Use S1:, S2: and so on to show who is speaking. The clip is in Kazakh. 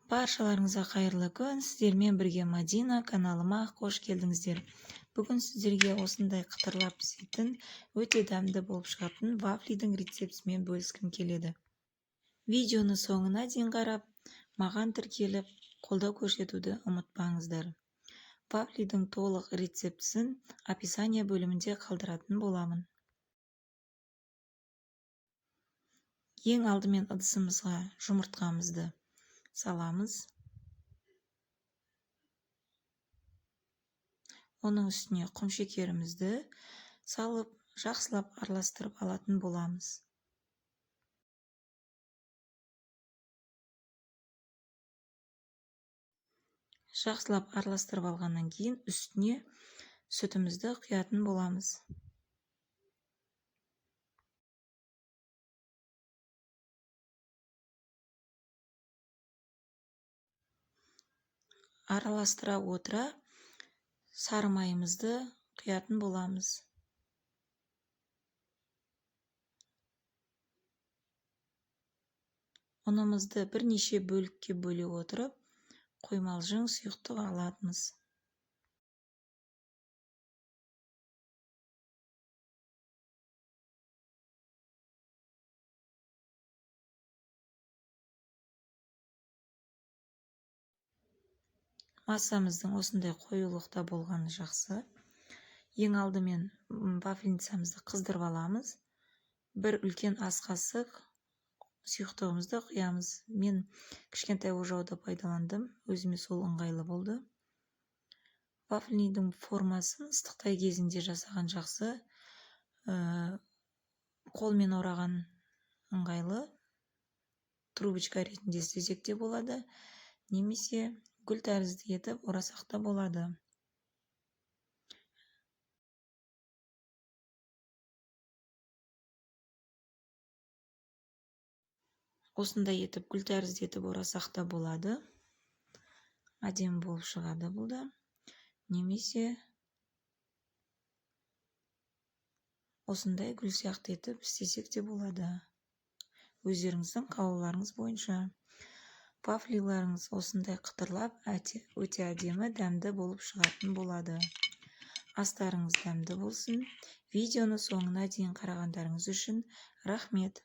S1: Баршаларыңызға қайырлы күн. Сіздермен бірге Мадина, каналыма қош келдіңіздер. Бүгін сіздерге осындай қытырлап пісетін, өте дәмді болып шығатын вафлидің рецептісімен бөліскім келеді. Видеоны соңына дейін қарап, маған тіркеліп, қолдау көрсетуді ұмытпаңыздар. Вафлидің толық рецептісін описание бөлімінде қалдыратын боламын. Ең алдымен ыдысымызға жұмыртқамызды саламыз. Оның үстіне құмшекерімізді салып, жақсылап араластырып алатын боламыз. Жақсылап араластырып алғаннан кейін үстіне сүтімізді құятын боламыз. Араластыра отыра сары майымызды құятын боламыз. Ұнымызды бірнеше бөлікке бөле отырып, қоймалжың сұйықтық аламыз. Массамыздың осындай қоюлықта болғаны жақсы. Ең алдымен вафельницамызды қыздырып аламыз. Бір үлкен ас қасық сұйықтығымызды құямыз. Мен кішкентай ожауды пайдаландым, өзіме сол ыңғайлы болды. Вафельнидің формасын ыстықтай кезінде жасаған жақсы. Қолмен ораған ыңғайлы. Трубочка ретінде істесек те болады, немесе гүл тәрізді етіп орасақ та болады. Осындай етіп гүл тәрізді етіп орасақ та болады. Әдемі болып шығады бұл да. Немесе осындай гүл сияқты етіп істесек те болады. Өздеріңіздің қалауларыңыз бойынша. Вафлиларыңыз осындай қытырлап, өте әдемі, дәмді болып шығатын болады. Астарыңыз дәмді болсын. Видеоны соңына дейін қарағандарыңыз үшін рахмет.